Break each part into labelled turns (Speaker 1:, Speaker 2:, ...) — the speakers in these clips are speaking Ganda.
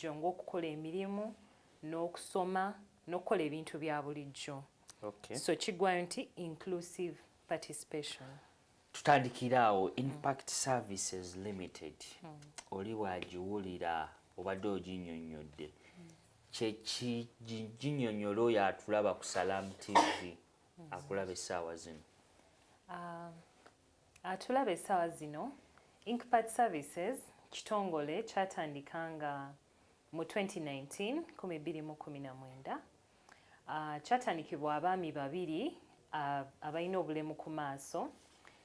Speaker 1: Ng'okukola emirimu n'okusoma n'okukola ebintu bya bulijjo. So kiggwayo nti inclusive participation.
Speaker 2: Tutandikira awo, Impact Services Limited, oli bw'agiwulira, obadde oginnyonnyodde, kyekiginnyonnyola oyo atulaba ku Salam TV, akulaba essaawa zino.
Speaker 1: Atulaba essaawa zino, Inkpat Services kitongole kyatandika nga mu 2019, 2019. Kyatandikibwa abaami babiri abalina obulemu ku maaso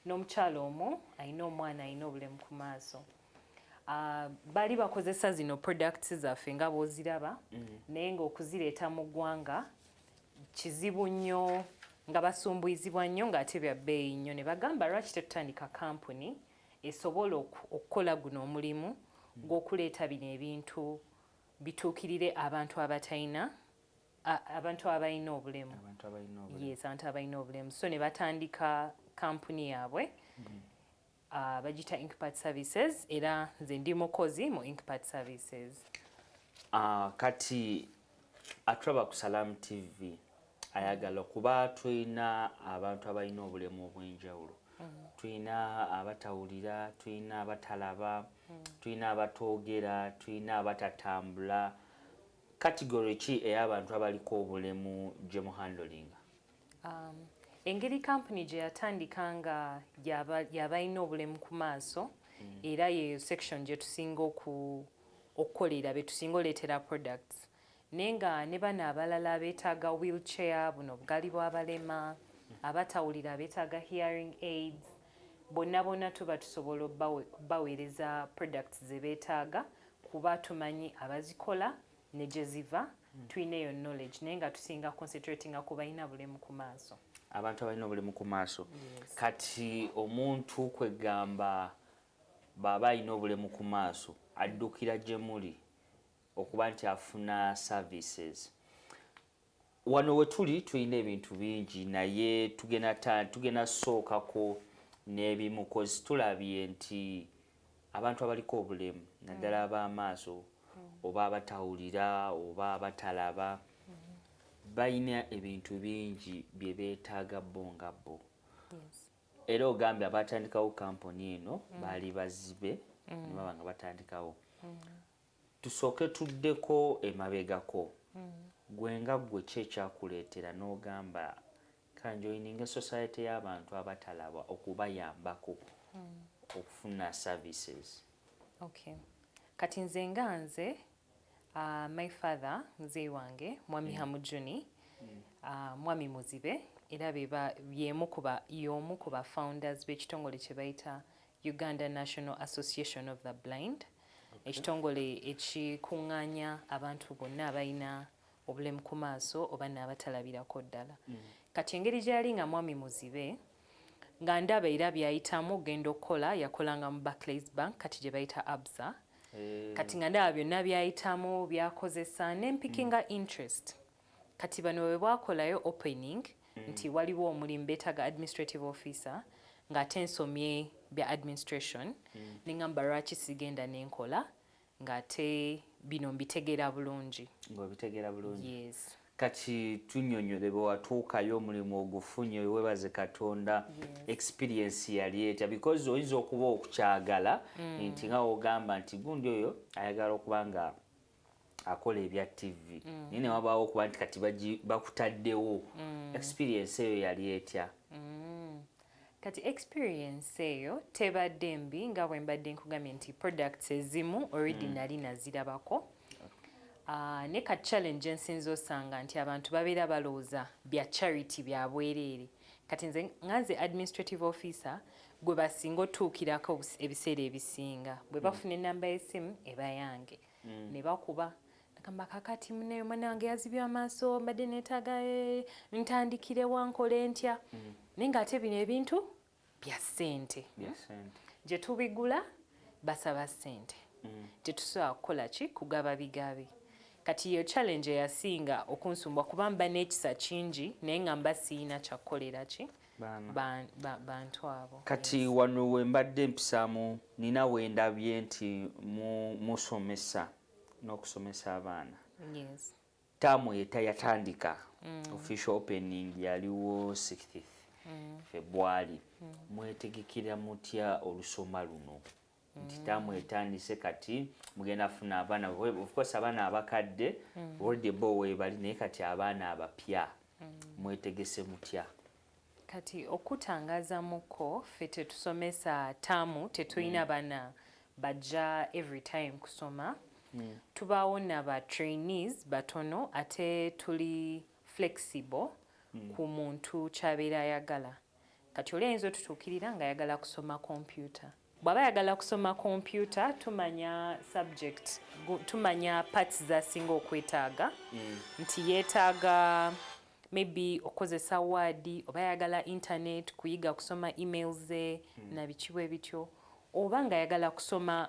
Speaker 1: n'omukyalo omu alina omwana alina obulemu ku maaso. Baali bakozesa zino products zaffe nga bw'oziraba, naye ng'okuzireeta mu ggwanga kizibu nnyo, nga basumbuyizibwa nnyo, ng'ate bya bbeeyi nnyo, ne bagamba, "Lwaki tetutandika kampuni esobola okukola guno omulimu gw'okuleeta bino ebintu bituukirire abantu abatalina, abantu abalina obulemu?"
Speaker 2: Abantu abalina obulemu.
Speaker 1: Yes, abantu abalina obulemu. So ne batandika kampuni yaabwe, bagiyita Inkpat Services, era nze ndi mukozi mu Inkpat Services.
Speaker 2: Kati atulaba ku Salam TV ayagala, kuba tulina abantu abalina obulemu obw'enjawulo, tulina abatawulira, tulina abatalaba, tulina abatoogera, tulina abatatambula. Category ki ey'abantu abaliko obulemu gye muhandlinga?
Speaker 1: Engeri kampuni gye yatandika nga yabalina obulemu ku maaso, era ye section gye tusinga okukolera, be tusinga oleetera products, naye nga ne bano abalala abeetaaga wheelchair, buno obugaali bw'abalema, abatawulira abeetaaga hearing aids, bonna bonna tuba tusobola obbaweereza products ze beetaaga, kuba tumanyi abazikola ne gye ziva, tulina eyo knowledge, naye nga tusinga concentratinga ku balina bulemu ku maaso.
Speaker 2: Abantu abalina obulemu ku maaso.
Speaker 1: Yes.
Speaker 2: Kati omuntu kwegamba bw'aba alina obulemu ku maaso, addukira gye muli okuba nti afuna services. Wano we tuli tulina ebintu bingi, naye tugenda sookako n'ebimu, 'cause tulabye nti abantu abaliko obulemu, naddala ab'amaaso oba abatawulira oba abatalaba, balina ebintu bingi bye beetaaga bo nga bo. Era ogambye abatandikawo kampuni eno baali bazibe, ne baba nga batandikawo. Tusooke tuddeko emabegako. Gwe nga ggwe, ki ekyakuleetera n'ogamba, "Kanjoininga society y'abantu abatalaba okubayambako okufuna services"?
Speaker 1: Okay. Kati nze nga nze, my father, muzeeyi wange, Mwami Hamujuni, mwami muzibe, era beba yemu kuba y'omu ku ba founders b'ekitongole kye bayita Uganda National Association of the Blind, ekitongole ekikuŋŋaanya abantu bonna abalina obulemu ku maaso oba n'abatalabirako ddala. Kati engeri gye yali nga mwami muzibe, nga ndaba era byayitamu ogenda okukola, yakolanga mu Barclays Bank, kati gye bayita Absa. Kati nga ndaba byonna byayitamu, byakozesa, nempickinga interest. Kati bano bwe bwakolayo opening nti waliwo omulimu, beetaaga administrative officer, ng'ate nsomye bya administration, neŋŋamba, "Lwaki sigenda nenkola, ng'ate bino mbitegeera bulungi?"
Speaker 2: Ng'obitegeera bulungi.
Speaker 1: Yes.
Speaker 2: Kati tunnyonnyole, bwe watuukayo, omulimu ogufunye, webaze Katonda, experience yali etya? Because oyinza okuba okukyagala nti nga wogamba nti gundi oyo ayagala okuba nga akola ebya TV, naye ne wabaawo okuba nti kati bakutaddewo. Experience eyo yali etya?
Speaker 1: Kati experience eyo tebadde mbi, nga bwe mbadde nkugambye nti products ezimu already nali nazirabako. Ne kati challenge ensinza osanga nti abantu babeera balowooza bya charity, bya bwereere. Kati nze nga nze administrative officer gwe basinga otuukirako ebiseera ebisinga, bwe bafuna enamba y'essimu eba yange, ne bakuba, nagamba, "Kakati munaye omwana wange yazibye amaaso, mbadde neetaaga, ntandikire wankole ntya?" Naye ng'ate bino ebintu bya ssente.
Speaker 2: Bya ssente.
Speaker 1: Gye tubigula basaba ssente, tetusobola kukola ki, kugaba bigabi. Kati yo challenge eyasinga okunsumba, kuba mba n'ekisa kingi, naye nga mba siina kyakukolera ki
Speaker 2: Baana.
Speaker 1: Bantu abo.
Speaker 2: Kati wano we mbadde mpisaamu, nina wendabye nti musomesa N'okusomesa abaana.
Speaker 1: Yes.
Speaker 2: Taamu eta yatandika, official opening yaliwo 60th February. Mwetegekera mutya olusoma luno, nti taamu etandise, kati mugenda funa abaana? Of course abaana abakadde already bo weebali, naye kati abaana abapya mwetegese mutya?
Speaker 1: Kati okutangazamukko, ffe tetusomesa taamu, tetulina baana bajja every time kusoma. Tubaawo naba trainees batono, ate tuli flexible ku muntu kyabeera ayagala. Kati oli ayinza otutuukirira ng'ayagala kusoma kompyuta. Bw'aba ayagala kusoma kompyuta, tumanya subject, tumanya parts zasinga okwetaaga, nti yeetaaga maybe okozesa Word, oba ayagala internet kuyiga kusoma emails ze na biki bwe bityo, oba ng'ayagala kusoma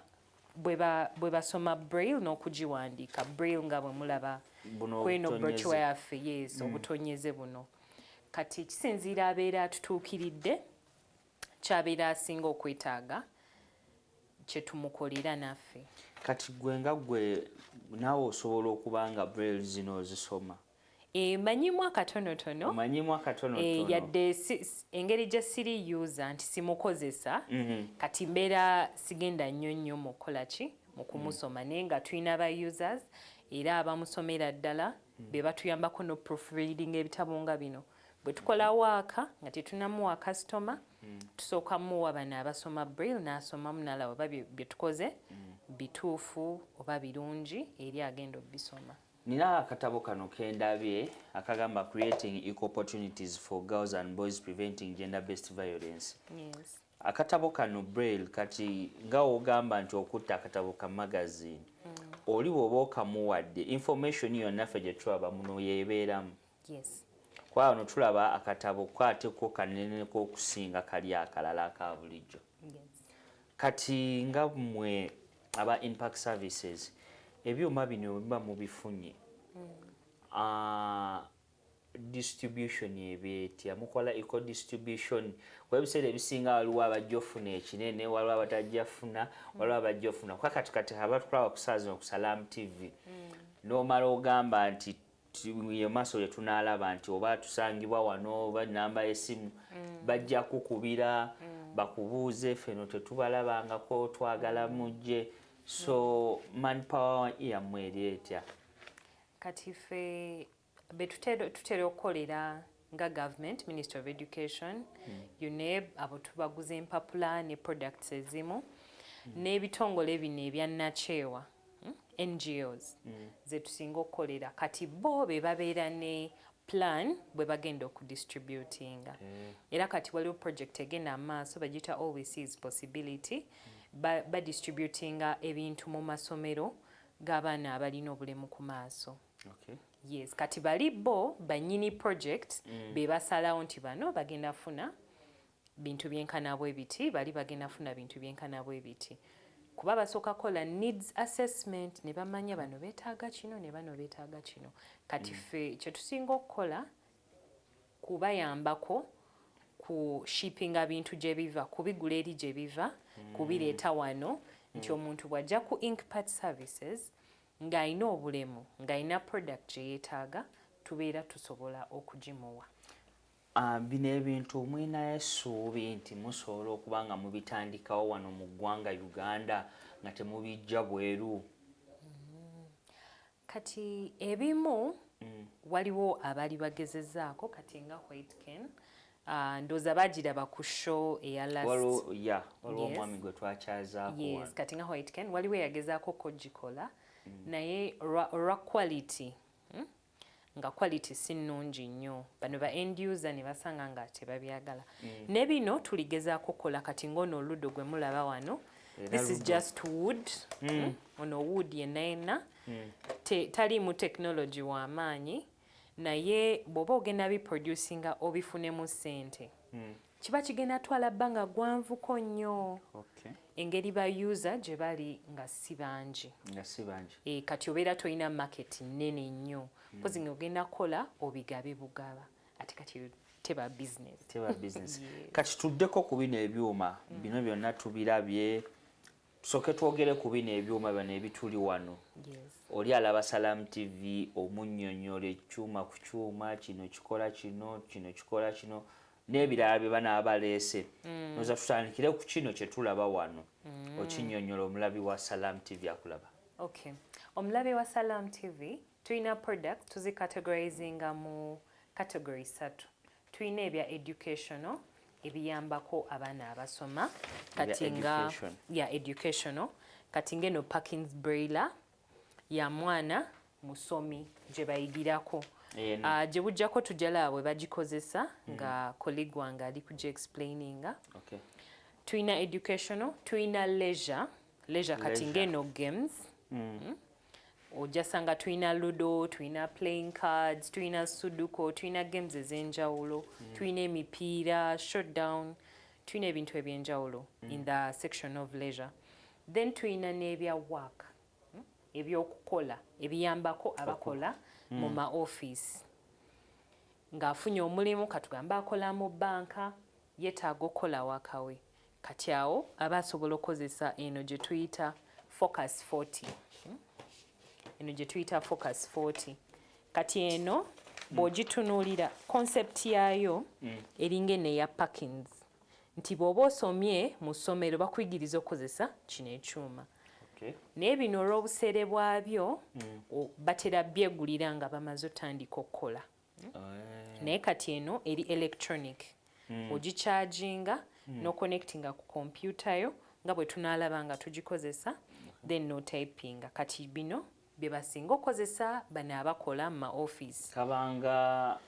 Speaker 1: bwe basoma braille n'okugiwandiika braille nga bwe mulaba
Speaker 2: Buno
Speaker 1: kweno
Speaker 2: obutonyeze.
Speaker 1: Brochure yaffe, yes, obutonyeze buno. Kati kisinziira abeera atutuukiridde kyabeera asinga okwetaaga kyetumukolera naffe.
Speaker 2: Kati gwe nga gwe naawe osobola okuba nga braille zino ozisoma?
Speaker 1: E, manyimu akatonotono.
Speaker 2: Omanyimu akatonotono.
Speaker 1: E, yadde engeri gye siri user, nti simukozesa, kati mbeera sigenda nnyo nnyo mu kukola ki, mu kumusoma, naye nga tulina ba users era abamusomera ddala, be batuyambako no proofreading ebitabo nga bino. Bwe tukola waaka nga tetunamuwa kasitoma, tusooka muwa bano abasoma braille, n'asomamu n'alaba oba bye tukoze bituufu oba birungi eri agenda obisoma.
Speaker 2: Nina akatabo kano kendabye akagamba "Creating Equal Opportunities for Girls and Boys, Preventing Gender Based Violence".
Speaker 1: Yes.
Speaker 2: Akatabo kano braille, kati nga wogamba nti okutta akatabo ka magazine, oli bw'oba okamuwadde, information yonna ffe gye tulaba muno yeebeeramu?
Speaker 1: Yes.
Speaker 2: Kwa wano tulaba akatabo ko ate ko kaneneko okusinga kali akalala aka bulijjo.
Speaker 1: Yes.
Speaker 2: Kati nga mmwe aba Impact Services, ebyuma bino biba mubifunye, distribution ebeetya? Mukola equal distribution? Kuba ebiseera ebisinga waliwo abajja ofuna ekinene, waliwo abatajja funa, waliwo abajja ofuna. Kuba kati kati aba tulaba ku saa zino ku Salam TV, n'omala ogamba nti ye maaso gye tunaalaba nti oba tusangibwa wano oba namba y'essimu, bajja kukubira bakubuuze, "Ffeno tetubalabangako, twagala mujje." So manpower yammwe eri etya?
Speaker 1: Kati ffe be tutera okukolera nga government, Ministry of Education, UNEB, abo tubaguza empapula ne products ezimu, n'ebitongole bino ebyannakyewa, NGOs, ze tusinga okukolera. Kati bo be babeera ne plan bwe bagenda okudistributinga. Era kati waliwo project egenda maaso, bagiyita Always Sees Possibility. Badistributinga ebintu mu masomero g'abaana abalina obulemu ku maaso. Yes, kati bali bo bannyini project be basalawo nti bano bagenda funa bintu byenkana bwe biti, bali bagenda funa bintu byenkana bwe biti, kuba basooka kola needs assessment ne bamanya bano beetaaga kino ne bano beetaaga kino. Kati ffe kye tusinga okukola kubayambako ku shippinga bintu gye biva, kubigula eri gye biva, kubireeta wano, nti omuntu bw'ajja ku Inkpart Services ng'alina obulemu, ng'alina product gye yeetaaga, tubeera tusobola okugimuwa.
Speaker 2: Bino ebintu mwinayo essuubi nti musobola okuba nga mubitandikawo wano mu ggwanga Uganda nga temubijja bweru?
Speaker 1: Kati ebimu waliwo abali bagezezaako, kati nga White Ken, ndowooza bagiraba ku show eya last.
Speaker 2: Waliwo, ya, waliwo omwami gwe twakyazaako.
Speaker 1: Yes, kati nga White Ken waliwo eyagezaako kogikola, naye olwa quality, Nga quality si nnungi nnyo, bano ba end user ne basanga nga tebabyagala. Ne bino tuligezaako kukola. Kati ng'ono oluddo gwe mulaba wano, this is just wood. Ono wood yenna yenna, taliimu technology w'amaanyi, naye bw'oba ogenda biproducinga obifunemu ssente, kiba kigenda twala bbanga gwanvuko nnyo, engeri ba user gye bali nga si bangi.
Speaker 2: Nga si bangi.
Speaker 1: E, kati obeera tolina market nnene nnyo, mpozi nga ogenda kukola obigabe bugaba, ate kati teba business.
Speaker 2: Teba business. Kati tuddeko ku bino ebyuma, bino byonna tubirabye. Tusooke twogere ku bino ebyuma bino ebituli wano. Oli alaba Salam TV, omunnyonnyola ekyuma ku kyuma, kino kikola kino, kino kikola kino, n'ebirala bye banaaba baleese. Noza tutandikire ku kino kye tulaba wano, okinnyonnyola omulabi wa Salam TV akulaba.
Speaker 1: Okay, omulabi wa Salam TV, tulina product tuzicategorizinga mu category ssatu. Tulina ebya educational, ebiyambako abaana abasoma. Kati nga ya educational, kati ngeno Perkins Brailler ya mwana musomi gye bayigirako. Gye bujjako tujja bwe bagikozesa nga colleague wange ali kugi explaininga. Tulina educational, tulina leisure. Leisure kati ngeno games. Ojasanga tulina ludo, tulina playing cards, tulina sudoku, tulina games ez'enjawulo, tulina emipiira, showdown, tulina ebintu ebyenjawulo in the section of leisure. Then tulina n'ebya work, ebyokukola, ebiyambako abakola mu ma office, ng'afunye omulimu, katugambe akola mu banka, yeetaaga okukola wakawe. Kati awo aba asobola okukozesa eno gye tuyita Focus 40. Eno gye tuyita Focus 40. Kati eno bw'ogitunuulira, concept yaayo eringa eno eya Perkins, nti bw'oba osomye mu ssomero bakuyigiriza okukozesa kino ekyuma. Naye bino olw'obuseere bwabyo, batera byegulira nga bamaze otandika okukola. Naye kati eno eri electronic, ogicharginga n'oconnectinga ku kompyuta yo, nga bwe tunaalaba nga tugikozesa, then n'otypinga. Kati bino bye basinga okukozesa bano abakola mu ma office.
Speaker 2: Kabanga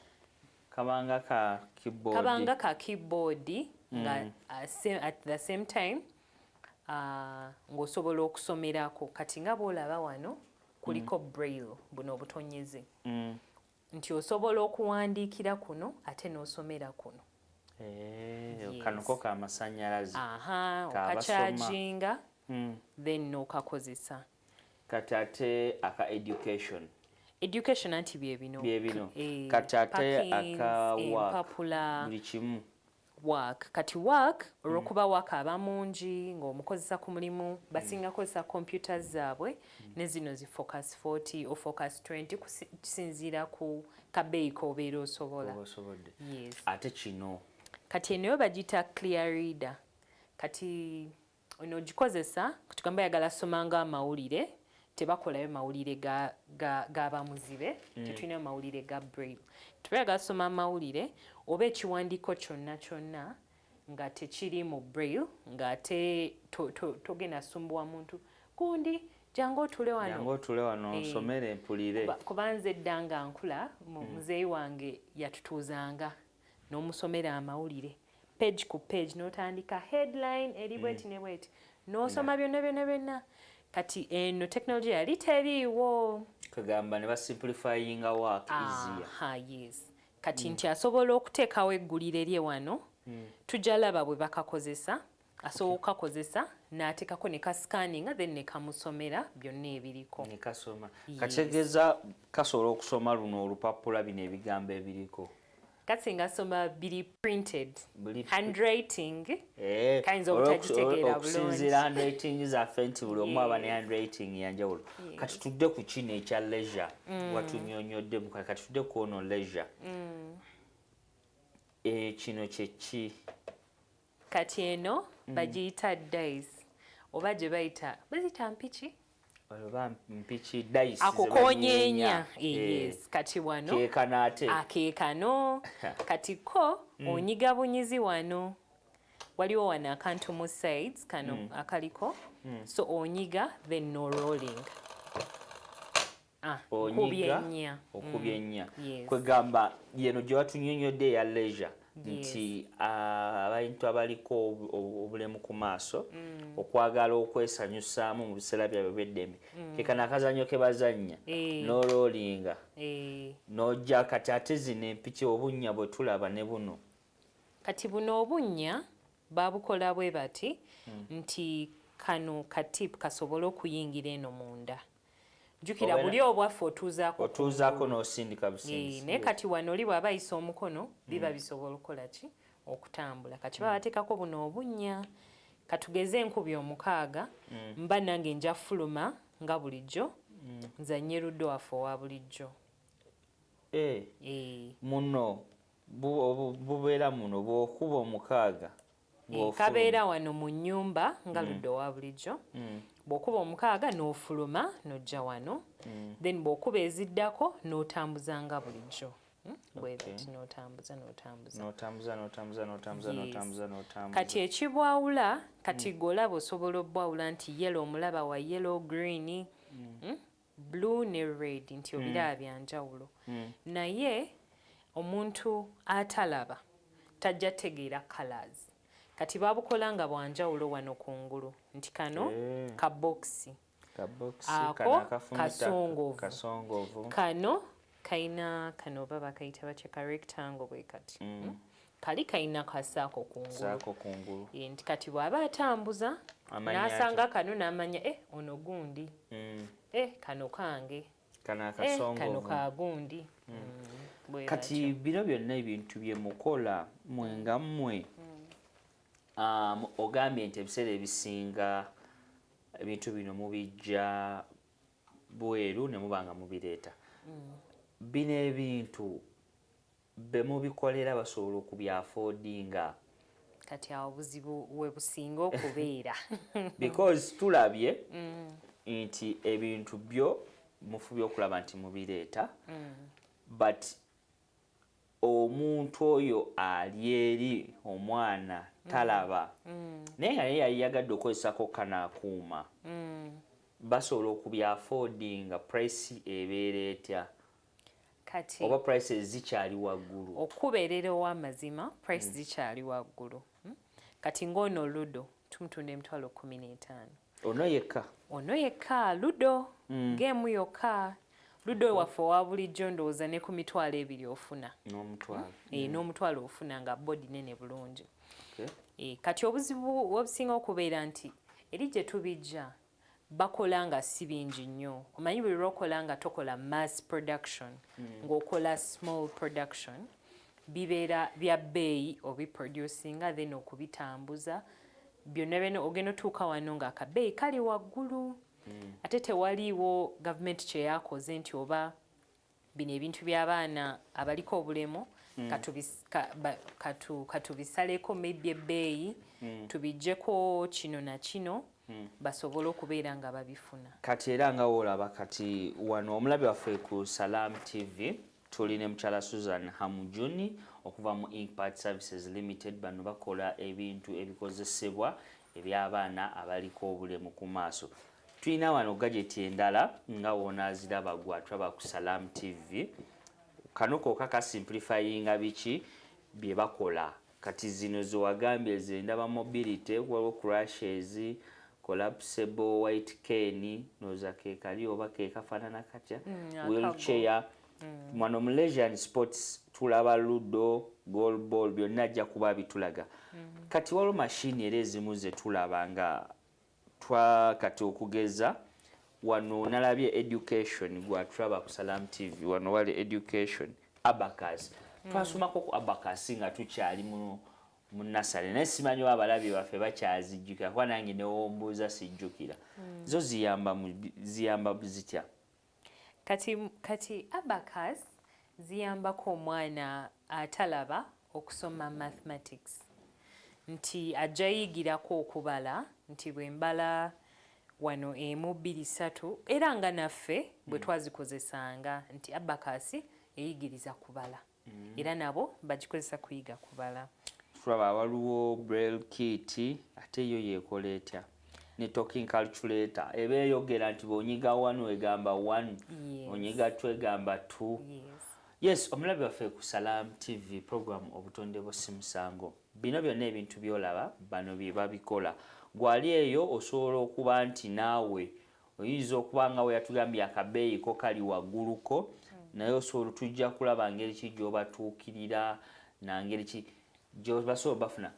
Speaker 2: ka keyboard.
Speaker 1: Kabanga ka keyboard nga at the same time ng'osobola okusomerako. Kati nga bw'olaba wano kuliko braille, buno obutonyeze, nti osobola okuwandiikira kuno ate n'osomera kuno.
Speaker 2: Eh, kano ko kamasannyalaze.
Speaker 1: Aha, okacharginga then n'okakozesa.
Speaker 2: Kati ate aka education?
Speaker 1: Education anti bye bino.
Speaker 2: Bye bino. Kati ate aka work?
Speaker 1: Empapula.
Speaker 2: Buli kimu.
Speaker 1: Work, kati work, olwokuba work aba mungi ng'omukozesa ku mulimu, basinga kozesa computers zaabwe ne zino zi Focus 40 o Focus 20, kusinziira ku kabeeyi k'obeera osobola.
Speaker 2: Oba osobodde.
Speaker 1: Yes.
Speaker 2: Ate kino?
Speaker 1: Kati eno yo bagiyita Clear Reader. Kati ono ogikozesa, tugamba yagala soma nga amawulire. Tebakolayo mawulire ga bamuzibe, tetulina mawulire ga braille. Tubayagala soma amawulire oba ekiwandiiko kyonna kyonna nga tekiri mu braille, ng'ate togenda sumbuwa muntu gundi, jangu otule wano.
Speaker 2: Jangu otule wano.
Speaker 1: Eh.
Speaker 2: Nsomere mpulire.
Speaker 1: Kuba nze edda nga nkula, muzeeyi wange yatutuuzanga n'omusomera amawulire page ku page, n'otandika headline eri bweti ne bweti, n'osoma byonna byonna byonna. Kati eno technology yali teriiwo.
Speaker 2: Kagamba ne basimplifyinga work easier.
Speaker 1: Aha, yes. Kati nti asobola okuteekawo eggulire lye wano, tujja laba bwe bakakozesa. Asobola okukakozesa n'ateekako ne kascanninga, then ne kamusomera byonna ebiriko.
Speaker 2: Ne kasoma.
Speaker 1: Yes.
Speaker 2: Kategeeza kasobola okusoma luno olupapula, bino ebigambo ebiriko?
Speaker 1: Kasinga soma biri printed. Handwriting
Speaker 2: Eh,
Speaker 1: kayinza obutagitegeera.
Speaker 2: Okusinziira handwriting zaffe, nti buli omu aba ne handwriting yanjawulo.
Speaker 1: Yes.
Speaker 2: Kati tudde ku kino ekya leisure, watunyonyodde kati tudde ku ono leisure. Eh, kino kyeki?
Speaker 1: Kati eno bagiyita dice, oba gye bayita, baziyita mpiki.
Speaker 2: Oba mpiki, dice.
Speaker 1: Ako
Speaker 2: ze
Speaker 1: konyeenya.
Speaker 2: banyeenya.
Speaker 1: Eh, yes. Kati wano
Speaker 2: Keekano ate.
Speaker 1: Akeekano. Kati ko onyiga bunyizi wano, waliwo wano akantu mu sides kano akaliko, so onyiga then no rolling. Ah, okubye
Speaker 2: Onyiga
Speaker 1: ennya.
Speaker 2: Okubye ennya.
Speaker 1: Yes.
Speaker 2: Kwegamba yeno gye watunyonyodde eya leisure, nti abantu abaliko obulemu ku maaso, okwagala okwesanyusaamu mu biseera byabwe byeddembe, kekano akazannyo ke bazannya.
Speaker 1: Eh.
Speaker 2: N'oloolinga
Speaker 1: Eh,
Speaker 2: n'ojja. Kati ate zino empiki, obunnya bwe tulaba ne buno?
Speaker 1: Kati buno obunnya babukola bwe bati nti kano katip kasobole okuyingira eno munda. Jjukira buli obwaffe otuuzaako.
Speaker 2: Otuuzaako n'osindika
Speaker 1: Eh,
Speaker 2: busindisi.
Speaker 1: Naye kati wano oli bw'aba ayisa omukono, biba bisobola okukola ki? Okutambula. Kati baba bateekako buno obunnya. Katugeze enkubi 6, mba nange nja fuluma nga bulijjo, nzanye ludo waffe owa bulijjo.
Speaker 2: Muno bubeera muno bw'okuba 6.
Speaker 1: Kabeera wano mu nnyumba nga ludo wa bulijjo. Bw'okuba 6 n'ofuluma n'ojja wano, then bw'okuba eziddako n'otambuza nga bulijjo. Bwe bati n'otambuza n'otambuza.
Speaker 2: N'otambuza n'otambuza n'otambuza n'otambuza n'otambuza.
Speaker 1: Kati ekibwawula, kati gw'olaba osobola obbwawula nti yellow omulaba wa yellow, green, blue ne red, nti obiraba bya njawulo. Naye omuntu atalaba tajja tegeera colours. Kati babukola nga bwanjawulo wano kungulu nti kano ka box, ako kasongovu, kano kaina kano oba bakayita batya, ka rectangle bwe kati. Kali kayina kasaako kungulu. Nti kati bw'aba atambuza n'asanga kano n'amanya ono gundi, kano kange, kano ka gundi.
Speaker 2: Kati bino byonna ebintu bye mukola mmwe nga mmwe, ogambye nti ebiseera ebisinga ebintu bino mubijja bweru ne muba nga mubireeta. Bino ebintu be mubikolera basobola okubyaffordinga?
Speaker 1: Kati awo buzibu we businga okubeera.
Speaker 2: Because tulabye nti ebintu byo mufubye okulaba nti mubireeta, but omuntu oyo ali eri omwana talaba, naye nga naye yali yagadde okukozesako kano akuuma, basobola okubyaffordinga? Price ebeera etya?
Speaker 1: Kati
Speaker 2: oba prices zikyali waggulu?
Speaker 1: Okubeerera ow'amazima, price zikyali waggulu. Kati ng'ono ludo tumutunda 150,000.
Speaker 2: Ono yekka?
Speaker 1: Ono yekka ludo, game yokka. Ludo waffe owa bulijjo ndowooza ne ku 20,000 ofuna.
Speaker 2: N'omutwalo.
Speaker 1: N'omutwalo ofuna nga body nene bulungi. Kati obuzibu obusinga okubeera nti eri gye tubijja bakola nga si bingi nnyo. Omanyi buli lw'okola nga tokola mass production, ng'okola small production, bibeera bya bbeeyi obiproducinga, then okubitambuza byonna byonna ogenda otuuka wano ng'akabeeyi kali waggulu. Ate tewaliiwo gavumenti kye yakoze nti oba bino ebintu by'abaana abaliko obulemu katubisaleko maybe ebbeeyi, tubiggyeko kino na kino, basobole okubeera nga babifuna.
Speaker 2: Kati era nga woolaba kati wano omulabi waffe ku Salam TV, tuli ne mukyala Susan Hamujuni okuva mu Inkpad Services Limited. Bano bakola ebintu ebikozesebwa eby'abaana abaliko obulemu ku maaso. Tulina wano gadget endala nga wonaaziraba gwatulaba ku Salam TV. Kano kokka kasimplifyinga biki bye bakola. Kati zino zewagambye zendaba mobility, waliwo crutches, collapsible white cane, noza ke kali oba ke kafaanana katya, wheelchair. Wano mu leisure and sports tulaba ludo, goal ball, byonna ajja kuba bitulaga. Kati waliwo mashini era ezimu ze tulaba nga twa kati okugeza wano nalabye education, gwatulaba ku Salam TV, wano wali education abacus. Twasomako ku abacus nga tukyali mu nursery, naye simanyi oba abalabi baffe bakyazijjukira, kuba nange newombuuza sijjukira. Zo ziyamba zitya?
Speaker 1: Kati abacus ziyambako omwana atalaba okusoma mathematics, nti ajja yigirako okubala, nti bwe mbala wano 1, 2, 3, era nga naffe bwe twazikozesanga nti abacus eyigiriza kubala, era nabo bagikozesa kuyiga kubala.
Speaker 2: Tulaba waliwo braille kit, ate yo yeekola etya? Ne talking calculator eba eyogera nti bw'onyiga 1 egamba 1, onyiga 2 egamba 2. Yes, omulabi waffe ku Salam TV, program Obutonde bwo si musango. Bino byonna ebintu by'olaba bano bye babikola. Gwali eyo osobola okuba nti naawe oyinza okuba nga we yatugambye akabeeyi ko kali wagguluko, naye osobola, tujja kulaba ngeri ki gy'obatuukirira na ngeri ki gyobasobola bafuna.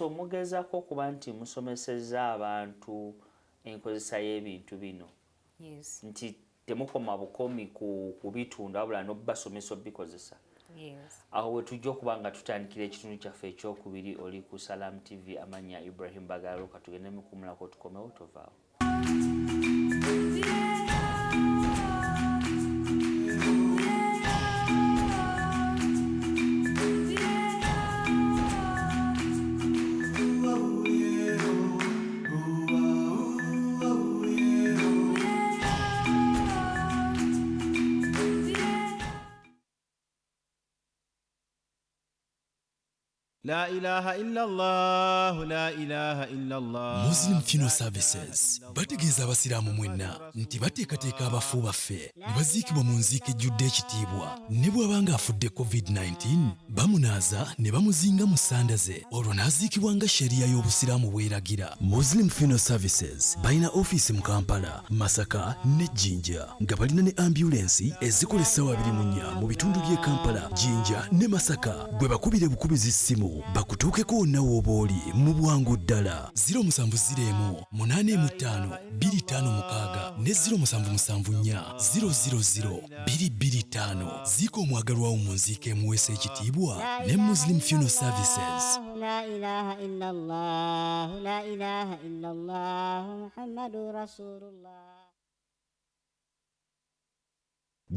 Speaker 2: Mugezaako okuba nti musomesezza abantu enkozesa y'ebintu bino, nti temukoma bukomi ku kubitunda, wabula n'obbasomesa obikozesa.
Speaker 1: Yes.
Speaker 2: Awo we tujja okuba nga tutandikira ekitundu kyaffe ekyokubiri. Oli ku Salam TV, amanya Ibrahim Bagalo. Katugende mukumulako, tukomewo, tovaawo.
Speaker 3: لا إله إلا الله، لا إله إلا الله.
Speaker 4: Muslim Funeral Services bategeeza abasiraamu mwenna nti bateekateeka abafu baffe ne baziikibwa mu nziika ejjudde ekitiibwa. Ne bw'aba ng'afudde COVID-19, bamunaaza ne bamuzinga mu ssanda ze, olwo n'aziikibwa nga sheriya y'obusiraamu bw'eragira. Muslim Funeral Services balina ofiisi mu Kampala, Masaka ne Jjinja, nga balina ne ambulensi ezikola essaawa 24 mu bitundu by'e Kampala, Jjinja ne Masaka. Gwe bakubire bukubizi ssimu bakutuukeko wonna w'oba oli mu bwangu ddala. 071 85 256 ne 0774 000 225. Ziika omwagalwawo mu nziika emuweesa ekitiibwa ne Muslim Funeral Services.
Speaker 5: لا إله إلا الله، لا إله إلا الله، محمد رسول الله.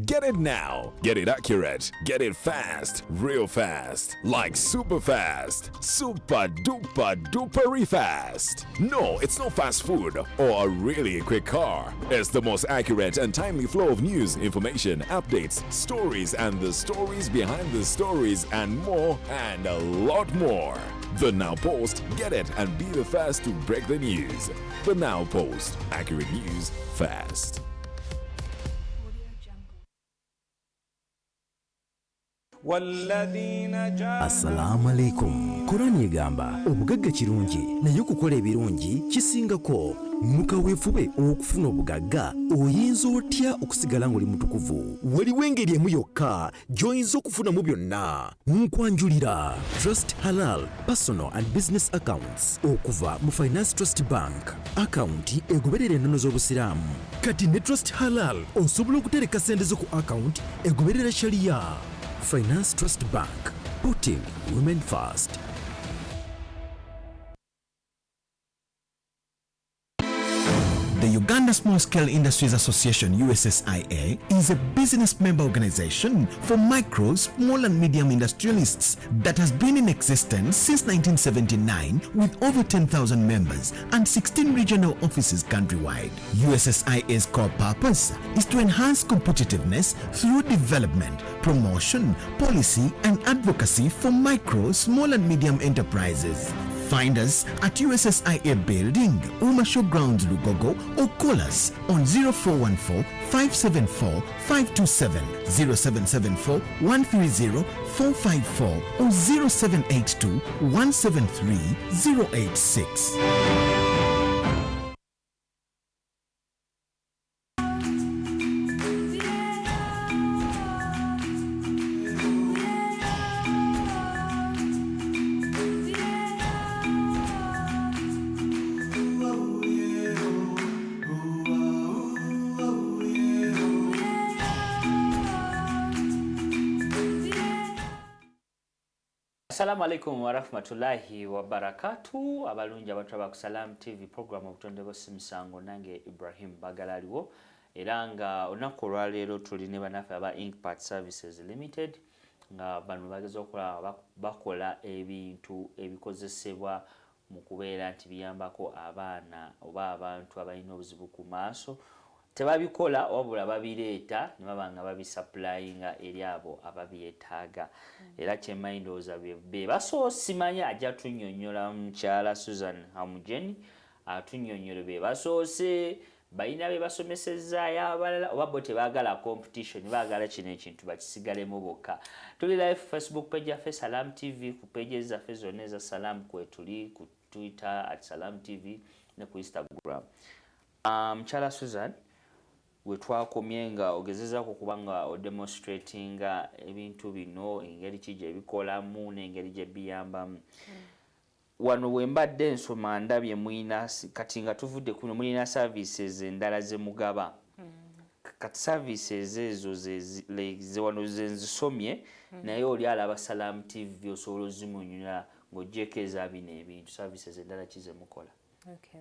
Speaker 6: Get it now. Get it accurate. Get it fast. Real fast. Like super fast. Super duper dupery fast. No, it's not fast food or a really quick car. It's the most accurate and timely flow of news, information, updates, stories, and the stories behind the stories, and more, and a lot more. The Now Post. Get it and be the first to break the news. The Now Post. Accurate news fast.
Speaker 7: والذين جاهدوا
Speaker 8: Assalaamu alaikum. Korani egamba obugagga kirungi, naye okukola ebirungi kisingako. Mu kaweefube okufuna obugagga, oyinza otya okusigala ng'oli mutukuvu? Waliwo engeri emu yokka gy'oyinza okufunamu byonna. Nkwanjulira Trust Halal Personal and Business Accounts okuva mu Finance Trust Bank, akawunti egoberera ennono z'obusiraamu. Kati ne Trust Halal osobola okutereka sente zo ku akawunti egoberera shariya. Finance Trust Bank, putting women first.
Speaker 9: The Uganda Small Scale Industries Association, USSIA, is a business member organization for micro, small and medium industrialists that has been in existence since 1979 with over 10,000 members and 16 regional offices countrywide. USSIA's core purpose is to enhance competitiveness through development, promotion, policy and advocacy for micro, small and medium enterprises. Find us at USSIA Building, Uma Showgrounds, Lugogo, or call us on 0414 574 527, 0774 130 454, or 0782 173 086.
Speaker 2: Assalamu alaikum warahmatullahi wabarakatu. Abalungi abantu aba ku Salam TV, program Obutonde bwo Simusango, nange Ibrahim Bagalaliwo. Era nga olunaku olwaleero tuli ne bannaffe aba Inkpat Services Limited, nga bano bageza okulaba bakola ebintu ebikozesebwa mu kubeera nti biyambako abaana oba abantu abalina obuzibu ku maaso. Tebabikola, wabula babireeta ne baba nga babisupplyinga eri abo ababyetaaga. Era kyemmanyi, ndowooza be basoose, simanya, ajja tunnyonnyola mukyala Susan Hamujeni atunnyonnyole be basoose, balina be basomesezaayo abalala oba bo tebaagala competition, baagala kino ekintu bakisigalemu bokka. Tuli live Facebook page yaffe Salam TV, ku pages zaffe zonna eza Salam kwetuli, ku Twitter @SalamTV ne ku Instagram. Mukyala Susan, we twakomye nga ogezezaako kuba nga odemonstratinga ebintu bino, engeri ki gye bikolamu n'engeri gye biyambamu. Wano we mbadde nsoma ndabye mulina, kati nga tuvudde kuno, mulina services endala ze mugaba. Kati services ezo ze wano ze nzisomye, naye oli alaba Salam TV, osobola ozimunyula ng'oggyeko eza bino ebintu, services endala ki ze mukola?
Speaker 1: Okay.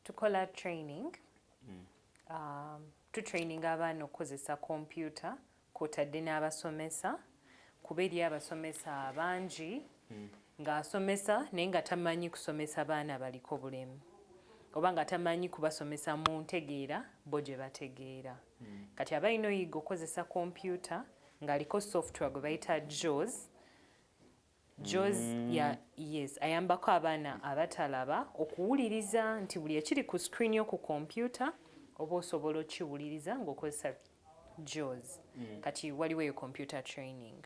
Speaker 1: Tukola training. Tutraininga abaana okukozesa kompyuta, kwotadde n'abasomesa, kuba eri abasomesa abangi ng'asomesa naye nga tamanyi kusomesa baana baliko bulemu, oba nga tamanyi kubasomesa mu ntegeera bo gye bategeera. Kati aba alina oyiga okukozesa kompyuta ng'aliko software gwe bayita JAWS. JAWS ya, yes, ayambako abaana abatalaba okuwuliriza nti buli ekiri ku screen yo ku kompyuta oba osobola okiwuliriza ng'okozesa JAWS. Kati waliwo eyo computer training.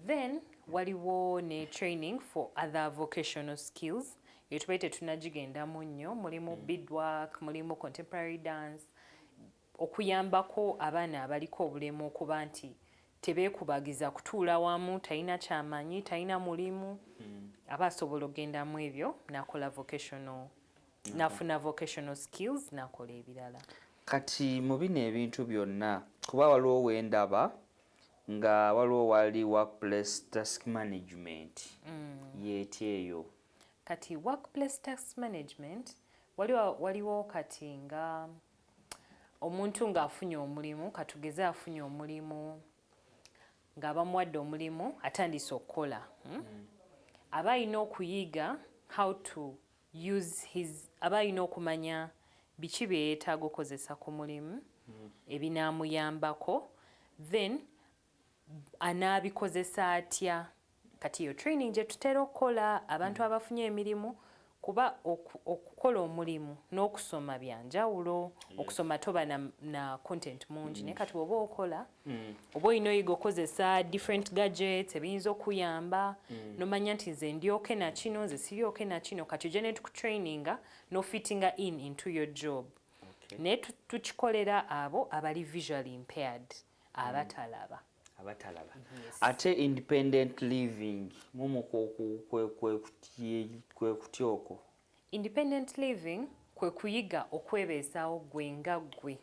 Speaker 1: Then waliwo ne training for other vocational skills eyo tubaye tetunagigendamu nnyo. Mulimu beadwork, mulimu contemporary dance, okuyambako abaana abaliko obulemu okuba nti tebeekubagiza kutuula wamu, talina kyamanyi, talina mulimu, aba asobola okugendamu ebyo n'akola vocational, n'afuna vocational skills, n'akola ebirala.
Speaker 2: Kati mu bino ebintu byonna, kuba waliwo wendaba nga waliwo wali workplace task management, yeeti eyo?
Speaker 1: Kati workplace task management, waliwo kati nga omuntu ng'afunye omulimu, katugeze afunye omulimu, ng'abamuwadde omulimu, atandise okukola, Aba alina okuyiga how to use his, aba alina okumanya biki bye yeetaaga okukozesa ku mulimu ebinaamuyambako, then anaabikozesa atya. Kati eyo training gye tutera okukola abantu abafunye emirimu, kuba okukola omulimu n'okusoma byanjawulo. Okusoma toba na content mungi, naye kati bw'oba okola oba olina oyiga okozesa different gadgets ebiyinza okuyamba, nomanya nti nze ndyoke na kino, nze siryoke na kino. Kati ojja ne tukutraininga n'ofittinga in into your job. Naye tukikolera abo abali visually impaired, abatalaba.
Speaker 2: Abatalaba. Ate independent living mumu kwe kutya okwo?
Speaker 1: Independent living kwe kuyiga okwebeesaawo gwe nga ggwe.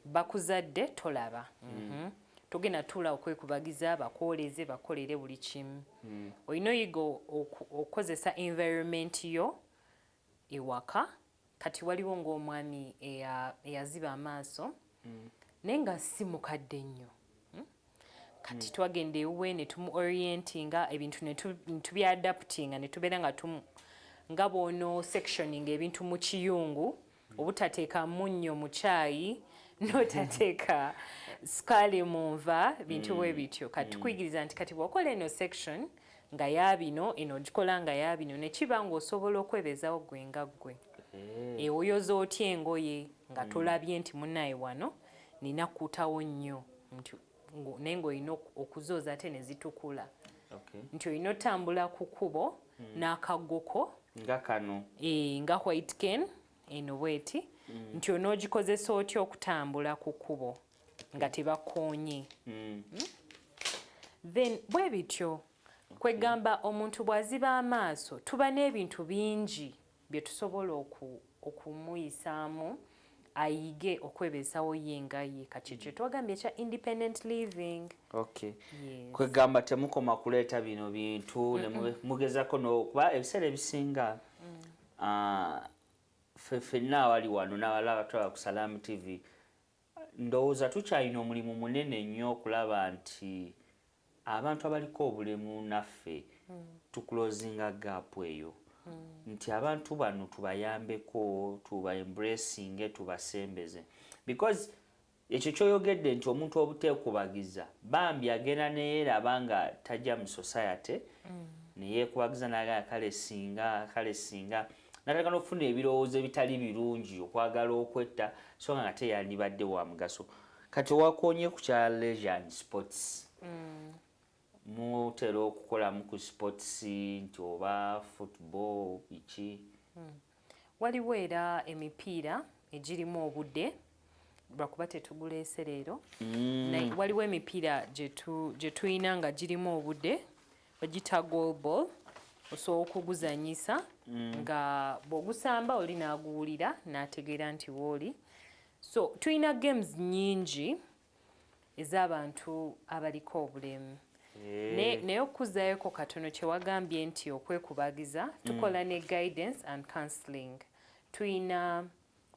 Speaker 1: Bakuzadde tolaba. Togenda tuula okwekubagiza bakwoleze, bakolere buli kimu. Olina oyiga okukozesa environment yo ewaka. Kati waliwo ng'omwami eyaziba amaaso naye nga si mukadde nnyo. Kati twagenda ewuwe ne tumu orientinga ebintu ne tubyadaptinga ne tubeera nga nga bw'ono sectioning ebintu mu kiyungu, obutateeka munnyo mu kyayi, n'otateeka sukaali mu nva, bintu bwe bityo. Kati tukuyigiriza nti kati bw'okola eno section nga yaabino, eno ogikola nga yaabino, ne kiba ng'osobola okwebeezaawo gwe nga ggwe. Oyoza otya engoye nga tolabye nti munnaye wano nina kutawo nnyo, nti naye ng'olina okuzooza ate ne zitukula, nti olina otambula ku kkubo n'akaggoko
Speaker 2: nga kano.
Speaker 1: E, nga white cane eno bweti, nti onoogikozesa otya okutambula ku kkubo nga tebakoonye. Then bwe bityo, kwegamba omuntu bw'aziba amaaso tuba n'ebintu bingi bye tusobola okumuyisaamu ayige okwebeesawo ye nga ye. Kati kye twagambye ekya independent living. Yes.
Speaker 2: Kwegamba temukoma kuleeta bino bintu ne mugezako n'okuba ebiseera ebisinga, ffe ffenna awali wano n'abalaba twaba ku Salam TV, ndowooza tukyalina omulimu munene nnyo okulaba nti abantu abaliko obulemu naffe tuclosinga gap eyo, nti abantu bano tubayambeko, tuba embracinge, tubasembeze, because ekyo kyoyogedde nti omuntu obuteekubagiza bambi agenda neyeeraba nga tajja mu society, neyeekubagiza nagamba kale singa, kale singa, natandika n'okufuna ebirowoozo ebitali birungi, okwagala okwetta, so nga ate yandibadde wa mugaso. Kati owakonye ku kya leisure and sports, mutera okukolamu ku sports nti oba football, biki?
Speaker 1: Waliwo era emipiira egirimu obudde, lwakuba tetuguleese leero. Naye waliwo emipiira gye tulina nga girimu obudde, bagiyita goal ball. Osobola okuguzanyisa nga bw'ogusamba oli n'aguwulira n'ategeera nti wooli. So tulina games nyingi ez'abantu abaliko obulemu. Naye okuzzayoko katono kyewagambye nti okwekubagiza, tukola ne guidance and counseling. Tulina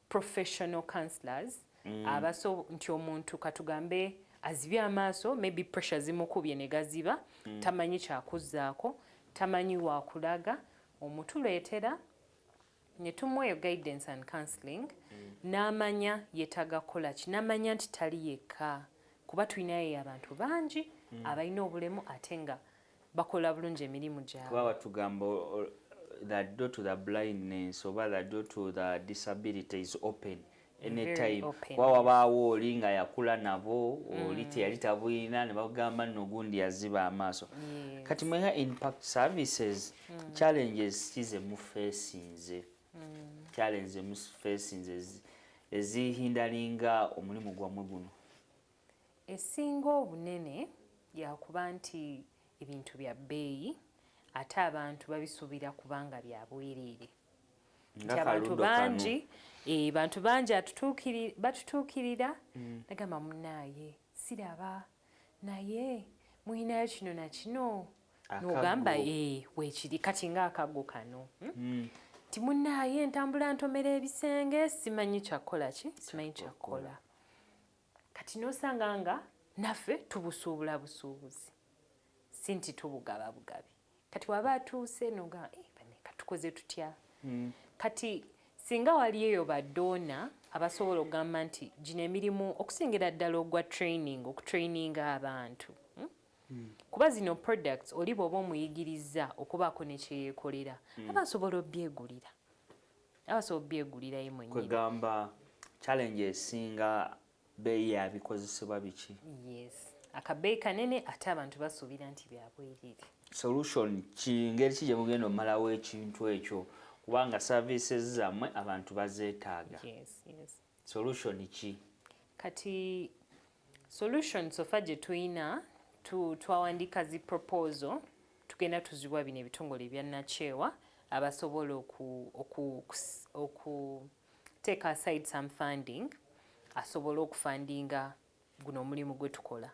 Speaker 1: professional counselors abaso nti omuntu katugambe azibye amaaso, maybe pressure zimukubye ne gaziba, tamanyi kyakuzzaako, tamanyi wakulaga, omutuleetera ne tumuwa guidance and counseling, n'amanya yeetaaga kukola ki, n'amanya nti tali yekka, kuba tulinayo abantu bangi abalina obulemu ate nga bakola bulungi emirimu gyabwe.
Speaker 2: Kuba batugamba the door to the blindness oba the door to the disability is open anytime.
Speaker 1: Open.
Speaker 2: Kuba wabaawo oli nga yakula nabo, oli teyali tabulina, ne bagamba nno gundi yaziba amaaso. Kati mwenga Impact Services, challenges ki ze mufeesinze, challenge ze mufeesinze ezihindalinga omulimu gwammwe guno?
Speaker 1: Esinga obunene yakuba nti ebintu bya bbeeyi, ate abantu babisuubira kubanga bya bwereere. Nti
Speaker 2: Nga
Speaker 1: abantu
Speaker 2: ka ludo kano.
Speaker 1: bangi, bantu bangi batutuukirira nagamba, "Munaaye siraba, naye mulinayo kino na kino?"
Speaker 2: Akaggo.
Speaker 1: Nogamba, "Weekiri." Kati ngaakaggo kano, Ti munaaye ntambula ntomera ebisenge, simanyi kyakukola ki, simanyi kyakukola. Kati nosanga nga naffe tubusuubula busuubuzi, si nti tubugaba bugabi. Kati waba atuuse nogamba, "Eh, bane katukoze tutya?" Kati singa wali eyo ba donor abasobola okugamba nti gino emirimu, okusingira ddala ogwa training, okutraininga abantu, Kuba zino products oli bw'oba omuyigiriza okubaako ne kyeyeekolera, aba asobola obyegulira, aba asobola obyegulirayo mwennyini.
Speaker 2: Kwegamba challenge esinga beeyi yabikozesebwa biki?
Speaker 1: Yes, akabeeyi kanene, ate abantu basuubira nti byabwerere.
Speaker 2: Solution ki, ngeri ki gye mugenda omalawo ekintu ekyo, kubanga services zammwe abantu bazeetaaga?
Speaker 1: Yes.
Speaker 2: Solution ki?
Speaker 1: Kati solution so far gye tuyina, twawandiika zi proposal, tugenda tuziwa bino ebitongole ebyannakyewa abasobola oku take aside some funding, asobole okufundinga guno omulimu gwe tukola.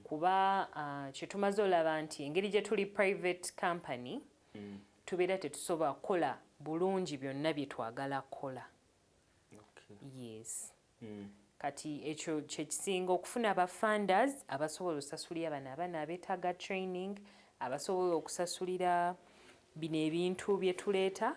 Speaker 1: Kuba kyetumaze olaba nti engeri gye tuli private company, tubeera tetusobola kukola bulungi byonna bye twagala kukola. Yes. Kati ekyo kyekisinga okufuna aba funders abasobola osasulira bano abaana abeetaaga training, abasobola okusasulira bino ebintu bye tuleeta,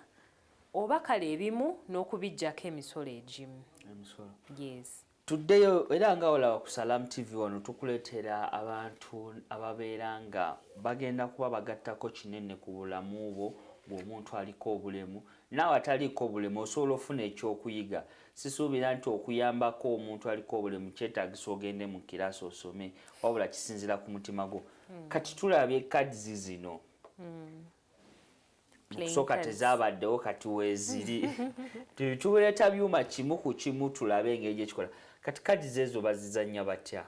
Speaker 1: oba kale ebimu n'okubiggyako emisolo egimu.
Speaker 2: Emisolo.
Speaker 1: Yes.
Speaker 2: Tuddeyo era nga olaba ku Salam TV wano, tukuleetera abantu ababeera nga bagenda kuba bagattako kinene ku bulamu bwo bw'omuntu aliko obulemu. Naawe ataliiko obulemu osobola ofuna ekyokuyiga. Sisuubira nti okuyambako omuntu aliko obulemu kyetaagisa ogende mu kirasi osome, wabula kisinziira ku mutima gwo. Kati tulabye cards zino. Mukusooka tezabaddewo, kati weeziri. Tuleeta byuma kimu ku kimu, tulabe engeri gyekikola. Kati cards ezo bazizannya batya?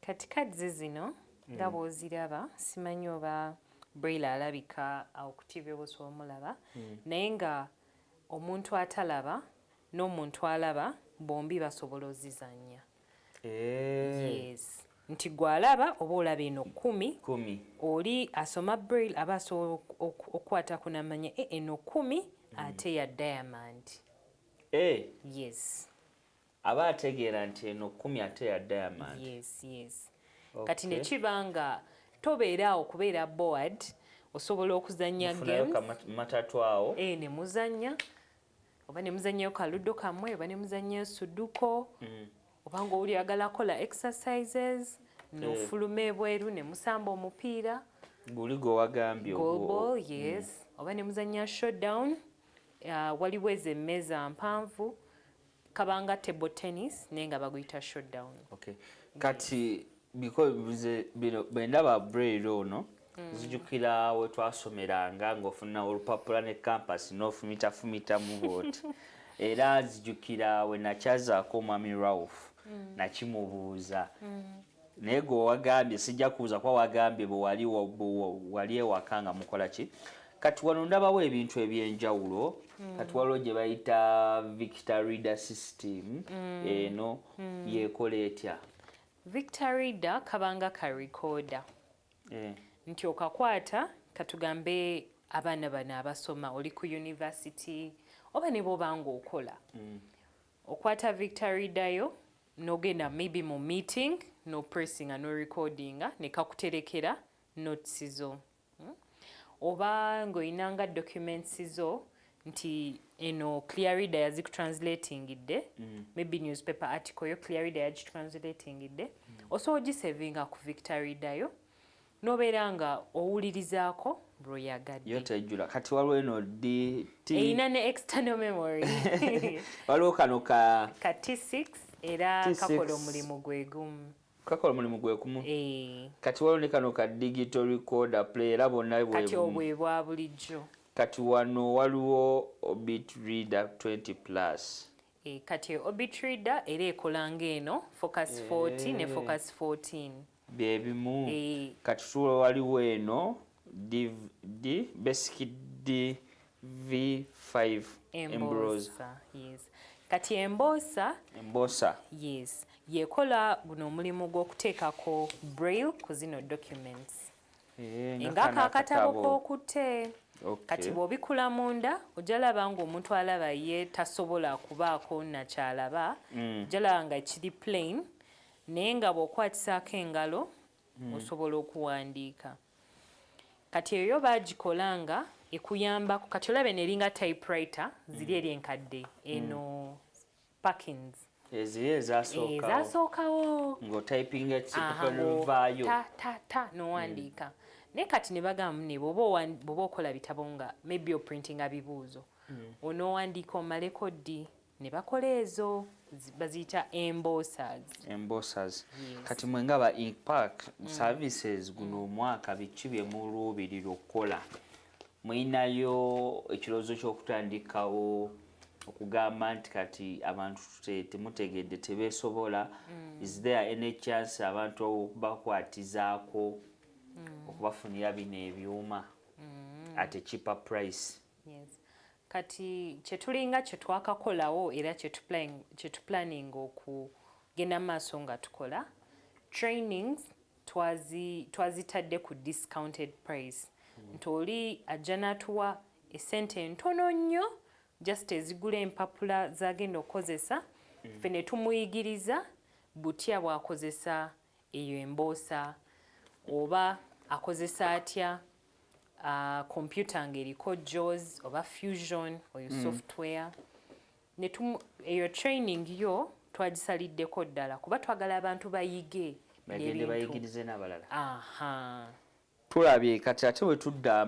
Speaker 1: Kati cards zino nga bw'oziraba, simanyi oba Braille alabika awo ku TV oba osobola omulaba, naye nga omuntu atalaba n'omuntu alaba bombi basobola ozizannya. Yes, nti gw'alaba oba olaba eno 10,
Speaker 2: 10.
Speaker 1: Oli asoma Braille aba asobola okukwatako n'amanya, "E, eno 10, ate ya diamond." Yes.
Speaker 2: Aba ategeera nti eno 10 ate ya diamond.
Speaker 1: Yes. Kati ne kiba nga tobeera awo kubeera bored, osobola okuzannya
Speaker 2: Mufunayo
Speaker 1: games.
Speaker 2: Matatu awo.
Speaker 1: Ne muzannya, oba ne muzannyayo ka ludo kammwe, oba ne muzannyayo sudoku, oba ng'oli oyagala kola exercises, n'ofuluma ebweru ne musamba omupiira.
Speaker 2: Guli gwe wagambye
Speaker 1: Goalball, yes, oba ne muzannya showdown. Waliwo ezo emmeeza mpanvu, kabanga table tennis naye nga baguyita showdown.
Speaker 2: Okay. Kati because nze bino bwe ndaba Braille ono, nzijukira we twasomeranga ng'ofuna olupapula ne compass n'ofumitafumitamu bw'oti. Era nzijukira we nakyazaako omwami Ralph, nakimubuuza, naye gwe wagambye sijja kubuuza, kuba wagambye bwe wali ewaka nga mukola ki. Kati wano ndabawo ebintu ebyenjawulo. Kati waliwo gye bayita Victor Reader System. Eno yekola etya?
Speaker 1: Victor Reader kabanga ka recorder, nti okakwata, katugambe abaana bano abasoma, oli ku university oba ne bw'oba ng'okola, okwata Victor Reader yo n'ogenda maybe mu meeting, no pressinga, no recordinga, ne kakuterekera notes zo. Oba ng'oyinanga documents zo, nti eno Clear Reader yazikutranslatingidde, maybe newspaper article yo Clear Reader yagitranslatingidde, osobola ogisavinga ku Victor Reader yo n'obeera nga owulirizaako lw'oyagadde.
Speaker 2: Yo tejjula. Kati waliwo eno DT.
Speaker 1: Erina ne external memory.
Speaker 2: Waliwo kano ka
Speaker 1: Ka T6 era.
Speaker 2: T6.
Speaker 1: Kakola omulimu gwe gumu.
Speaker 2: Kakola omulimu gwe gumu.
Speaker 1: Eh.
Speaker 2: Kati waliwo ne kano ka digital recorder player, era bonna bwe
Speaker 1: Kati
Speaker 2: bumu.
Speaker 1: obwe bwa bulijjo.
Speaker 2: Kati wano waliwo Orbit Reader 20 Plus.
Speaker 1: Eh, kati Orbit Reader era ekola ng'eno Focus 40 ne Focus 14.
Speaker 2: Byebimu.
Speaker 1: Eh.
Speaker 2: Kati tulo waliwo eno D, D Basic DV5 Embrosa.
Speaker 1: Embosser, yes. Kati embosser.
Speaker 2: Embosser.
Speaker 1: Yes, yekola guno omulimu gw'okuteekako braille ku zino documents.
Speaker 2: Eh, nga
Speaker 1: nga
Speaker 2: kano
Speaker 1: akatabo
Speaker 2: akatabo.
Speaker 1: k'okutte. Kati bw'obikula munda, ojja laba ng'omuntu alaba ye tasobola kubaako nakyalaba, ojja laba nga kiri plain, naye nga bw'okwatisaako engalo osobola okuwandiika. Kati eyo baagikola nga ekuyambako. Kati olaba eno eringa typewriter ziri eri enkadde, eno Perkins.
Speaker 2: Eziri ezasookawo.
Speaker 1: Ezasookawo.
Speaker 2: Ng'otypinga
Speaker 1: Aha,
Speaker 2: ekipapula n'ovaayo.
Speaker 1: Ta ta ta, n'owandiika. Naye kati ne bagamba ne bw'oba okola bitabo nga maybe oprintinga bibuuzo, onoowandiika omaleko ddi? Ne bakola ezo baziyita embossers.
Speaker 2: Embossers.
Speaker 1: Yes.
Speaker 2: Kati mwe nga ba Impact Services, guno omwaka biki bye muluubirira okukola? Mulinayo ekirowoozo ky'okutandikawo okugamba nti kati abantu temutegedde, tebeesobola? Is there any chance abantu okubakwatizaako okubafunira bino ebyuma at a cheaper price?
Speaker 1: Yes. Kati kyetulinga kyetwakakolawo era kyetuplaninga okugenda maaso nga tukola trainings, twazitadde ku discounted price, nti oli ajja n'atuwa esente entono nnyo, just ezigula empapula zagenda okukozesa, ffe ne tumuyigiriza butya bw'akozesa eyo embosser, oba akozesa atya computer ng'eriko JAWS oba Fusion, oyo software. Eyo training yo twagisaliddeko ddala kuba twagala abantu bayige
Speaker 2: bagende
Speaker 1: ebintu.
Speaker 2: Bayigirize n'abalala.
Speaker 1: Aha.
Speaker 2: Tulabye. Kati ate bwe tudda,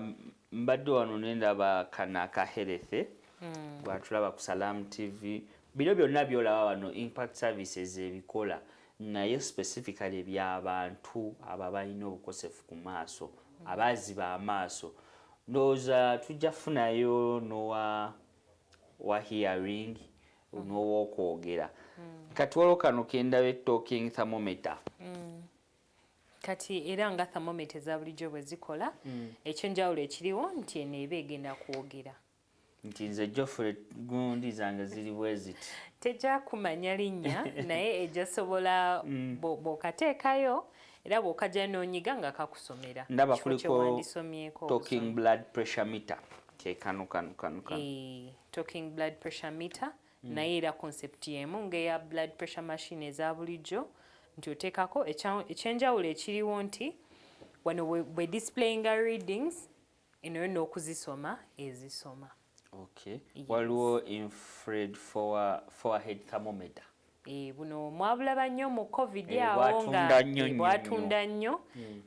Speaker 2: mbadde wano nendaba kano aka health bwatulaba ku Salam TV. Bino byonna byolaba wano, Impact Services ebikola, naye specifically ebyabantu abo abalina obukosefu ku maaso, abaziba amaaso. Ndowooza tujja kufunayo nowa wa hearing n'owokwogera. Kati waliwo kano kendaba, talking thermometer.
Speaker 1: Kati era nga thermometer eza bulijjo bwe zikola, ekyenjawulo ekiriwo nti eno eba egenda kwogera.
Speaker 2: Nti nze Geoffrey, gundi zange ziri bwe ziti.
Speaker 1: Tejja kumanya linnya, naye ejja sobola bw'okateekayo era bw'okajja n'onyiga nga kakusomera
Speaker 2: Ndaba
Speaker 1: kifo
Speaker 2: kuliko
Speaker 1: kye wandisomyeko
Speaker 2: talking
Speaker 1: obusoma.
Speaker 2: blood pressure meter, ke kano kano kano kano.
Speaker 1: Eh, talking blood pressure meter, naye era concept y'emu ng'eya blood pressure machine eza bulijjo, nti oteekako. Ekyenjawulo ekiriwo nti wano bwe displayinga readings, eno yo n'okuzisoma ezisoma.
Speaker 2: Okay.
Speaker 1: Yes.
Speaker 2: Waliwo infrared forehead thermometer.
Speaker 1: Eh, buno mwabulaba nnyo mu COVID
Speaker 2: Eh,
Speaker 1: awo
Speaker 2: bwatunda
Speaker 1: nga
Speaker 2: nnyo,
Speaker 1: eh,
Speaker 2: nnyo,
Speaker 1: bwatunda nnyo,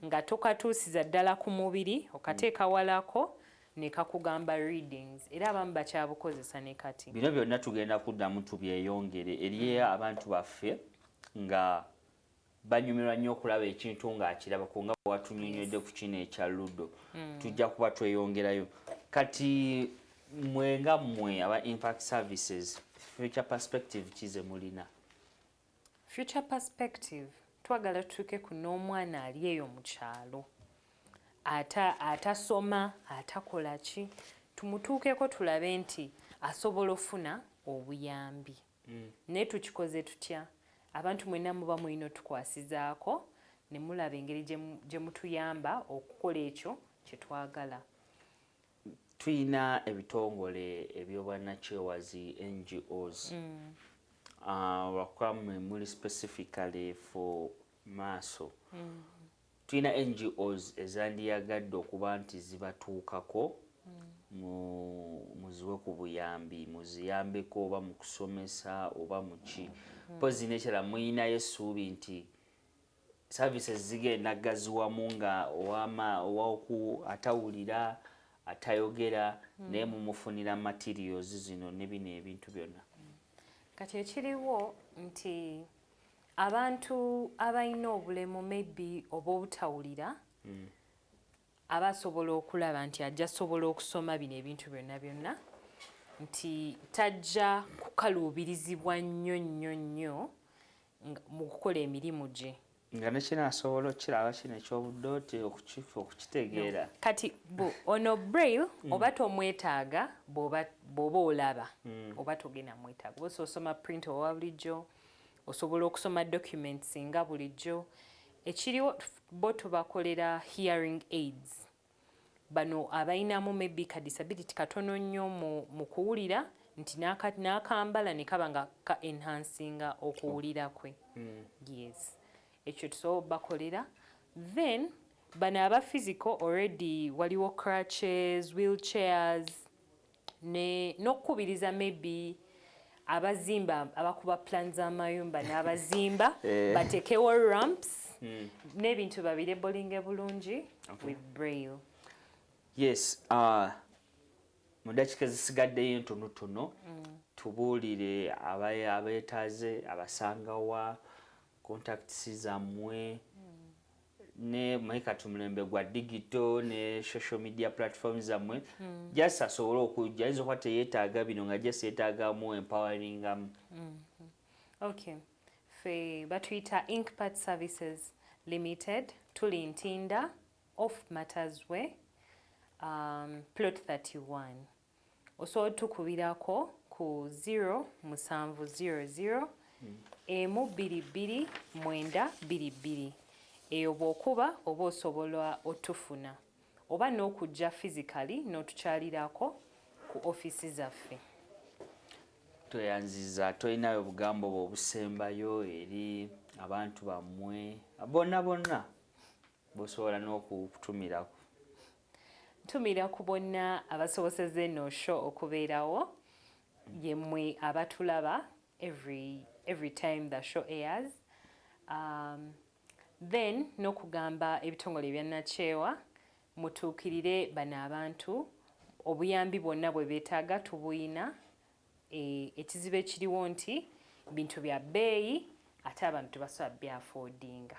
Speaker 1: nga tokatuusiza ddala ku mubiri, okateeka walako ne kakugamba readings, era abamu bakyabukozesa ne kati.
Speaker 2: Bino byonna tugenda kuddamu tubyeyongere eri abantu baffe nga banyumirwa nnyo okulaba ekintu ng'akiraba nga watunyonnyodde ku kino ekya ludo. Tujja kuba tweyongerayo. Kati mwe nga mmwe aba Impact Services, future perspective kize mulina?
Speaker 1: Future perspective, twagala tutuuke ku n'omwana ali eyo mu kyalo. Atasoma, atakola ki, tumutuukeko tulabe nti asobola ofuna obuyambi. Naye tukikoze tutya? Abantu mwenna muba mulina otukwasizaako ne mulaba engeri gye mutuyamba okukola ekyo kye twagala.
Speaker 2: Tuyina ebitongole ebyobwannakyewazi, NGOs. Lwakuba mmwe muli specifically for maaso, tulina NGOs ezandiyagadde okuba nti zibatuukako, muziwe ku buyambi, muziyambeko oba mu kusomesa oba muki. Mpozi nekyala muyinayo essuubi nti services zigenda gaziwamu nga owaoku atawulira, atayogera, naye mumufunira materials zino ne bino ebintu byonna?
Speaker 1: Kati ekiriwo nti abantu abalina obulemu, maybe oba obutawulira, aba asobola okulaba nti ajja sobola okusoma bino ebintu byonna byonna, nti tajja kukaluubirizibwa nnyo nnyo nnyo mu kukola emirimu gye.
Speaker 2: Nga nekino asobola okukiraba, kino ekyobudooti, okukitegeera?
Speaker 1: Kati ono braille oba tomwetaaga bw'oba olaba, oba togenda mwetaaga, oba osoma print owa bulijjo, osobola okusoma documents nga bulijjo. Ekiriwo, bo tubakolera hearing aids. Bano abalinamu maybe ka disability katono nnyo mu kuwulira, nti n'akambala ne kaba nga ka enhancinga okuwulira kwe. Yes, ekyo tusobola bakolera. Then bano aba physical, already waliwo crutches, wheelchairs, ne n'okukubiriza maybe abazimba, abakuba plan z'amayumba n'abazimba, batekewo ramps n'ebintu babilabelinge bulungi with braille.
Speaker 2: Yes, mu dakiika ezisigaddeyo entonotono, tubuulire abeetaaze abasangawa, contacts zammwe, ne maye kati omulembe gwa digital ne social media platforms zammwe, just asobole okujja. Ayinza okuba teyeetaaga bino, nga just yeetaagamu empoweringamu.
Speaker 1: Okay, fe batuyita Inkpat Services Limited. Tuli Ntinda, off Matters Way, plot 31. Osobola otukubirako ku 0700 122 922. Eyo bw'okuba oba osobola otufuna, oba n'okujja physically n'otukyalirako ku ofiisi zaffe.
Speaker 2: Tweyanziza. Tolinayo obugambo bwe obusembayo eri abantu bammwe bonna bonna bosobola n'okutumirako?
Speaker 1: Ntumira ku bonna abasoboseza eno show okubeerawo, yemmwe abatulaba every time the show airs. Then n'okugamba ebitongole ebyannakyewa, mutuukirire bano abantu, obuyambi bwonna bwe beetaaga tubuyina. Ekizibu ekiriwo nti bintu bya bbeeyi, ate abantu tebasobola byaffordinga.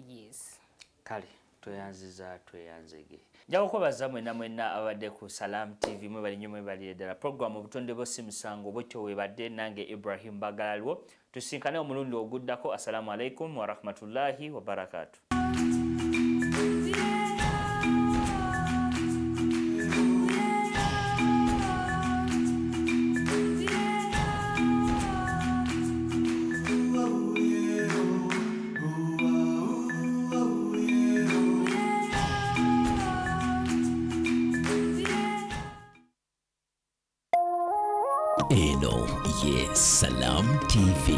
Speaker 1: Yes.
Speaker 2: Kale tweyanziza, tweyanzege. Nja kukwebaza mwenna mwenna abadde ku Salam TV. Mwebali nnyo, mwebalire ddala. Program Obutonde bwo si musango bwetyo webadde nange Ibrahim Bagalalwo. Tusinkane omulundi oguddako. Assalamu alaikum warahmatullahi wabarakatu.
Speaker 4: Eno ye Salam TV.